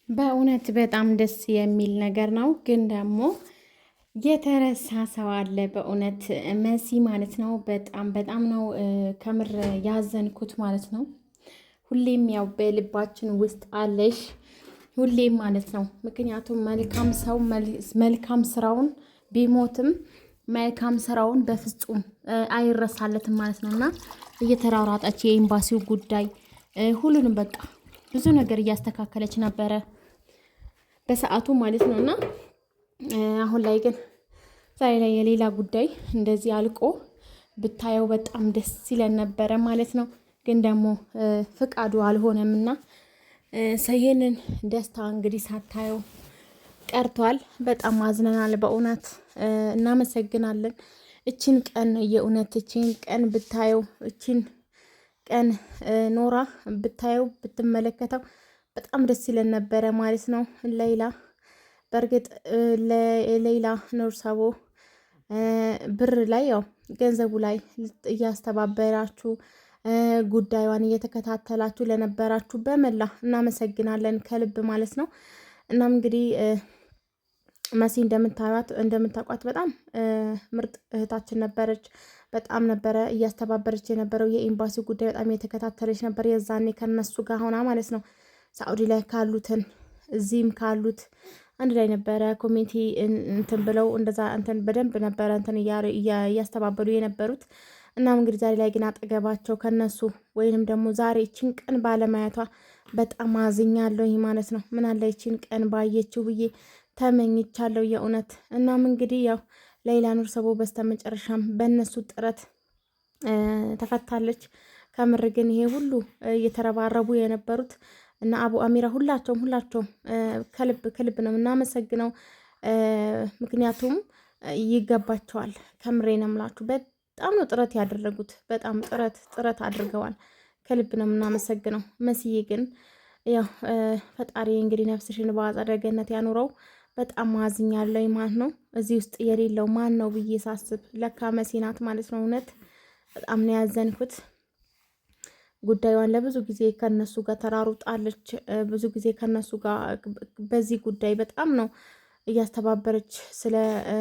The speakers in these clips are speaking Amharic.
በእውነት በጣም ደስ የሚል ነገር ነው። ግን ደግሞ የተረሳ ሰው አለ። በእውነት መሲ ማለት ነው። በጣም በጣም ነው ከምር ያዘንኩት ማለት ነው። ሁሌም ያው በልባችን ውስጥ አለሽ ሁሌም ማለት ነው። ምክንያቱም መልካም ሰው መልካም ስራውን ቢሞትም መልካም ስራውን በፍጹም አይረሳለትም ማለት ነው እና እየተራራጠች የኤምባሲው ጉዳይ ሁሉንም በቃ ብዙ ነገር እያስተካከለች ነበረ በሰዓቱ ማለት ነው። እና አሁን ላይ ግን ዛሬ ላይ የሌላ ጉዳይ እንደዚህ አልቆ ብታየው በጣም ደስ ይለን ነበረ ማለት ነው። ግን ደግሞ ፍቃዱ አልሆነም እና ይህንን ደስታ እንግዲህ ሳታየው ቀርቷል። በጣም አዝነናል በእውነት እናመሰግናለን። እችን ቀን የእውነት እችን ቀን ብታየው እችን ቀን ኖራ ብታየው ብትመለከተው በጣም ደስ ይለን ነበረ ማለት ነው። ሌላ በእርግጥ ሌላ ኑር ሰቦ ብር ላይ ያው ገንዘቡ ላይ እያስተባበራችሁ ጉዳዩን እየተከታተላችሁ ለነበራችሁ በመላ እናመሰግናለን ከልብ ማለት ነው። እናም እንግዲህ መሲ እንደምታዩት እንደምታውቋት በጣም ምርጥ እህታችን ነበረች። በጣም ነበረ እያስተባበረች የነበረው የኤምባሲ ጉዳይ በጣም እየተከታተለች ነበር። የዛኔ ከነሱ ጋር ሆና ማለት ነው ሳኡዲ ላይ ካሉትን እዚህም ካሉት አንድ ላይ ነበረ ኮሚቴ እንትን ብለው እንደዛ እንትን በደንብ ነበረ እንትን እያስተባበሩ የነበሩት። እናም እንግዲህ ዛሬ ላይ ግን አጠገባቸው ከነሱ ወይንም ደግሞ ዛሬ ይችን ቀን ባለማየቷ በጣም አዝኛለሁ ማለት ነው። ምን አለ ይችን ቀን ባየችው ብዬ ተመኝቻለሁ የእውነት። እናም እንግዲህ ያው ሌይላ ኑር ሰቦ በስተመጨረሻም በእነሱ ጥረት ተፈታለች። ከምር ግን ይሄ ሁሉ እየተረባረቡ የነበሩት እና አቡ አሚራ ሁላቸውም ሁላቸውም ከልብ ከልብ ነው የምናመሰግነው። ምክንያቱም ይገባቸዋል። ከምሬ ነው የምላችሁ። በጣም ነው ጥረት ያደረጉት። በጣም ጥረት ጥረት አድርገዋል። ከልብ ነው የምናመሰግነው። መስዬ ግን ያው ፈጣሪ እንግዲህ ነፍስሽን በአጸደ ገነት ያኑረው። በጣም አዝኛለሁ ማለት ነው። እዚህ ውስጥ የሌለው ማን ነው ብዬ ሳስብ ለካ መሲ ናት ማለት ነው። እውነት በጣም ነው ያዘንኩት። ጉዳዩን ለብዙ ጊዜ ከነሱ ጋር ተራሩጣለች። ብዙ ጊዜ ከነሱ ጋር በዚህ ጉዳይ በጣም ነው እያስተባበረች ስለ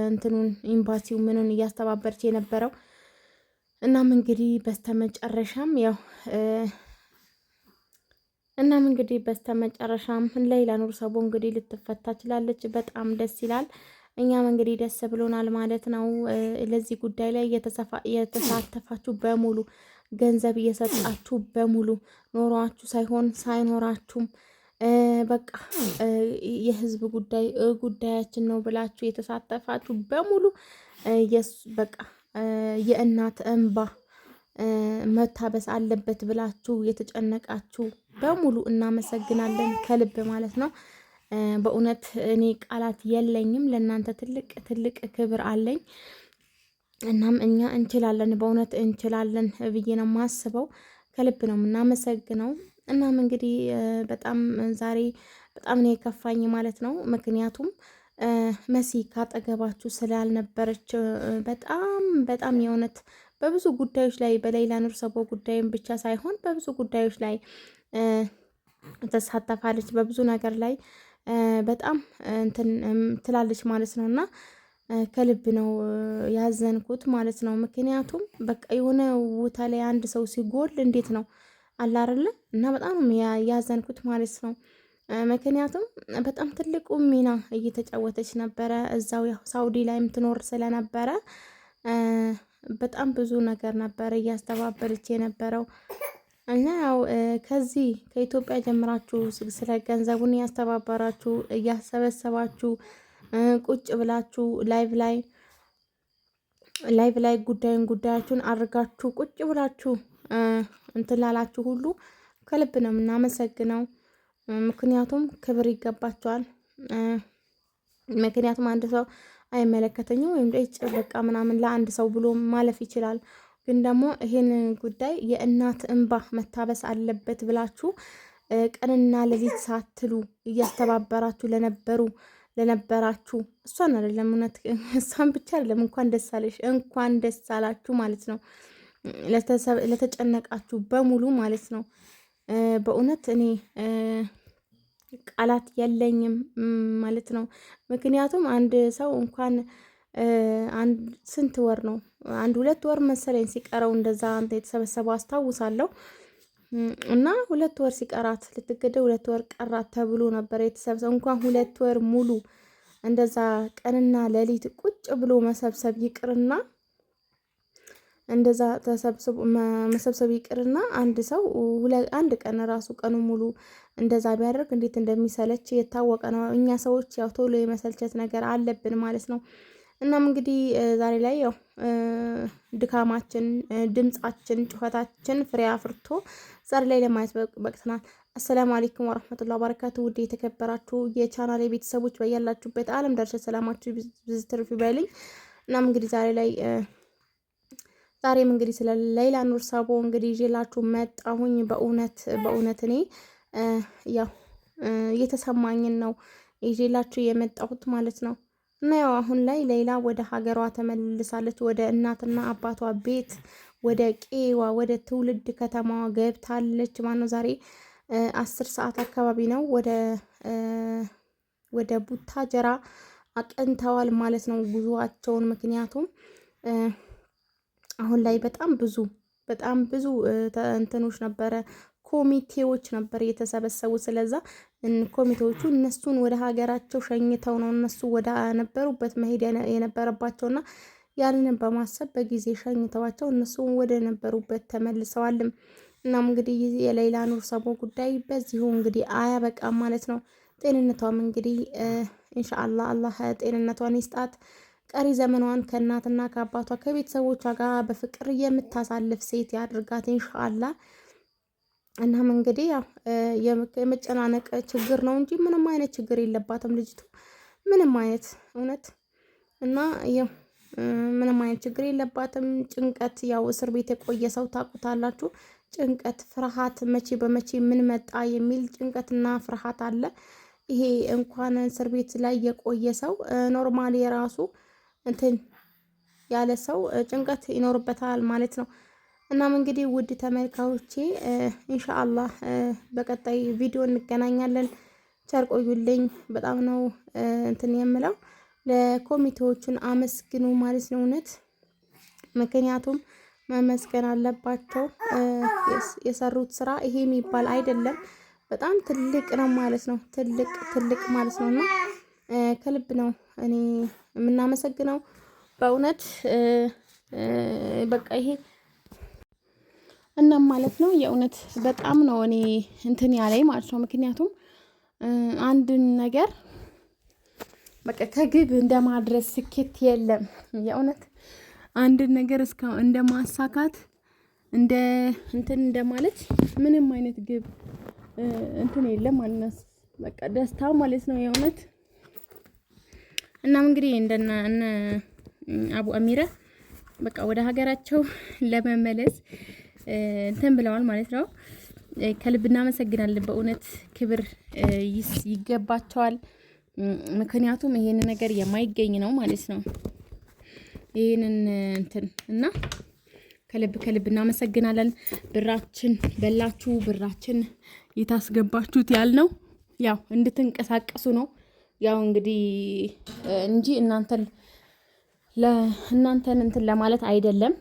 እንትኑን ኤምባሲው ምኑን እያስተባበረች የነበረው። እናም እንግዲህ በስተመጨረሻም ያው እናም እንግዲህ በስተመጨረሻም ሌይላ ኑር ሰቦ እንግዲህ ልትፈታ ችላለች። በጣም ደስ ይላል። እኛም እንግዲህ ደስ ብሎናል ማለት ነው። ለዚህ ጉዳይ ላይ የተሳተፋችሁ በሙሉ ገንዘብ እየሰጣችሁ በሙሉ ኖሯችሁ ሳይሆን ሳይኖራችሁም በቃ የህዝብ ጉዳይ ጉዳያችን ነው ብላችሁ የተሳተፋችሁ በሙሉ በቃ የእናት እንባ መታበስ አለበት ብላችሁ የተጨነቃችሁ በሙሉ እናመሰግናለን ከልብ ማለት ነው። በእውነት እኔ ቃላት የለኝም። ለእናንተ ትልቅ ትልቅ ክብር አለኝ። እናም እኛ እንችላለን፣ በእውነት እንችላለን ብዬ ነው የማስበው። ከልብ ነው የምናመሰግነው። እናም እንግዲህ በጣም ዛሬ በጣም ነው የከፋኝ ማለት ነው። ምክንያቱም መሲ ካጠገባችሁ ስላልነበረች በጣም በጣም የእውነት በብዙ ጉዳዮች ላይ በሌላ ኑር ሰቦ ጉዳይም ብቻ ሳይሆን በብዙ ጉዳዮች ላይ ተሳተፋለች። በብዙ ነገር ላይ በጣም እንትን ትላለች ማለት ነው እና ከልብ ነው ያዘንኩት ማለት ነው። ምክንያቱም በቃ የሆነ ቦታ ላይ አንድ ሰው ሲጎል እንዴት ነው አለ አይደለ? እና በጣም ያዘንኩት ማለት ነው። ምክንያቱም በጣም ትልቁ ሚና እየተጫወተች ነበረ። እዛው ያው ሳውዲ ላይም ትኖር ስለነበረ በጣም ብዙ ነገር ነበረ እያስተባበረች የነበረው እና ያው ከዚህ ከኢትዮጵያ ጀምራችሁ ስለ ገንዘቡን እያስተባበራችሁ እያሰበሰባችሁ ቁጭ ብላችሁ live ላይ live ላይ ጉዳዩን ጉዳያችሁን አድርጋችሁ ቁጭ ብላችሁ እንትን ላላችሁ ሁሉ ከልብ ነው የምናመሰግነው። ምክንያቱም ክብር ይገባቸዋል። ምክንያቱም አንድ ሰው አይመለከተኝም ወይም በቃ ምናምን ለአንድ ሰው ብሎ ማለፍ ይችላል። ግን ደግሞ ይሄን ጉዳይ የእናት እንባ መታበስ አለበት ብላችሁ ቀንና ሌሊት ሳትሉ እያስተባበራችሁ ለነበሩ ለነበራችሁ እሷን አይደለም እውነት እሷን ብቻ አይደለም፣ እንኳን ደስ አለሽ እንኳን ደስ አላችሁ ማለት ነው። ለተጨነቃችሁ በሙሉ ማለት ነው። በእውነት እኔ ቃላት የለኝም ማለት ነው። ምክንያቱም አንድ ሰው እንኳን አንድ ስንት ወር ነው፣ አንድ 2 ወር መሰለኝ ሲቀረው እንደዛ አንተ የተሰበሰበው አስታውሳለሁ። እና 2 ወር ሲቀራት፣ ልትገደል 2 ወር ቀራት ተብሎ ነበር የተሰበሰበው። እንኳን 2 ወር ሙሉ እንደዛ ቀንና ሌሊት ቁጭ ብሎ መሰብሰብ ይቅርና፣ እንደዛ ተሰብስቦ መሰብሰብ ይቅርና፣ አንድ ሰው አንድ ቀን ራሱ ቀኑ ሙሉ እንደዛ ቢያደርግ እንዴት እንደሚሰለች የታወቀ ነው። እኛ ሰዎች ያው ቶሎ የመሰልቸት ነገር አለብን ማለት ነው። እናም እንግዲህ ዛሬ ላይ ያው ድካማችን፣ ድምጻችን፣ ጩኸታችን ፍሬ አፍርቶ ዛሬ ላይ ለማየት በቅተናል። አሰላሙ አለይኩም ወረህመቱላሂ ወበረካቱ። ውድ የተከበራችሁ የቻናሌ ቤተሰቦች፣ በያላችሁበት ዓለም ዳርቻ ሰላማችሁ ብዝት ትርፍ ይበልኝ። እናም እንግዲህ ዛሬ ላይ ዛሬም እንግዲህ ስለ ሌይላ ኑር ሰቦ እንግዲህ ይዤላችሁ መጣሁኝ። በእውነት በእውነት እኔ ያው እየተሰማኝን ነው ይዤላችሁ የመጣሁት ማለት ነው። እና ያው አሁን ላይ ሌይላ ወደ ሀገሯ ተመልሳለች። ወደ እናትና አባቷ ቤት፣ ወደ ቄዋ፣ ወደ ትውልድ ከተማዋ ገብታለች። ማነው ዛሬ 10 ሰዓት አካባቢ ነው ወደ ቡታጀራ አቅንተዋል ማለት ነው ጉዞአቸውን። ምክንያቱም አሁን ላይ በጣም ብዙ በጣም ብዙ እንትኖች ነበረ፣ ኮሚቴዎች ነበር የተሰበሰቡ። ስለዛ ኮሚቴዎቹ እነሱን ወደ ሀገራቸው ሸኝተው ነው እነሱ ወደ ነበሩበት መሄድ የነበረባቸውና ያንንም በማሰብ በጊዜ ሸኝተዋቸው እነሱ ወደ ነበሩበት ተመልሰዋልም። እናም እንግዲህ የሌይላ ኑር ሰቦ ጉዳይ በዚሁ እንግዲህ አያበቃም ማለት ነው። ጤንነቷም እንግዲህ ኢንሻአላህ አላህ ጤንነቷን ይስጣት። ቀሪ ዘመኗን ከእናትና ከአባቷ ከቤተሰቦቿ ጋር በፍቅር የምታሳልፍ ሴት ያድርጋት ኢንሻአላህ። እናም እንግዲህ ያው የመጨናነቅ ችግር ነው እንጂ ምንም አይነት ችግር የለባትም ልጅቱ፣ ምንም አይነት እውነት እና ያው ምንም አይነት ችግር የለባትም። ጭንቀት ያው እስር ቤት የቆየ ሰው ታውቁታላችሁ። ጭንቀት፣ ፍርሃት፣ መቼ በመቼ ምን መጣ የሚል ጭንቀትና ፍርሃት አለ። ይሄ እንኳን እስር ቤት ላይ የቆየ ሰው normally የራሱ እንትን ያለ ሰው ጭንቀት ይኖርበታል ማለት ነው። እናም እንግዲህ ውድ ተመልካቾቼ ኢንሻአላህ በቀጣይ ቪዲዮ እንገናኛለን። ቸር ቆዩልኝ። በጣም ነው እንትን የምለው፣ ለኮሚቴዎቹን አመስግኑ ማለት ነው እውነት፣ ምክንያቱም መመስገን አለባቸው። የሰሩት ስራ ይሄ የሚባል አይደለም። በጣም ትልቅ ነው ማለት ነው። ትልቅ ትልቅ ማለት ነው እና ከልብ ነው እኔ የምናመሰግነው በእውነት። በቃ ይሄ እናም ማለት ነው የእውነት በጣም ነው እኔ እንትን ያለኝ ማለት ነው። ምክንያቱም አንድን ነገር በቃ ከግብ እንደማድረስ ስኬት የለም። የእውነት አንድን ነገር እስከ እንደማሳካት እንደ እንትን እንደማለት ምንም አይነት ግብ እንትን የለም ማለት ነው። በቃ ደስታ ማለት ነው የእውነት። እናም እንግዲህ እንደነ እነ አቡ አሚራ በቃ ወደ ሀገራቸው ለመመለስ እንትን ብለዋል ማለት ነው። ከልብ እናመሰግናለን። በእውነት ክብር ይገባቸዋል። ምክንያቱም ይሄንን ነገር የማይገኝ ነው ማለት ነው። ይሄንን እንትን እና ከልብ ከልብ እናመሰግናለን። ብራችን በላችሁ፣ ብራችን የታስገባችሁት ያልነው ያው እንድትንቀሳቀሱ ነው። ያው እንግዲህ እንጂ እናንተን ለእናንተን እንትን ለማለት አይደለም።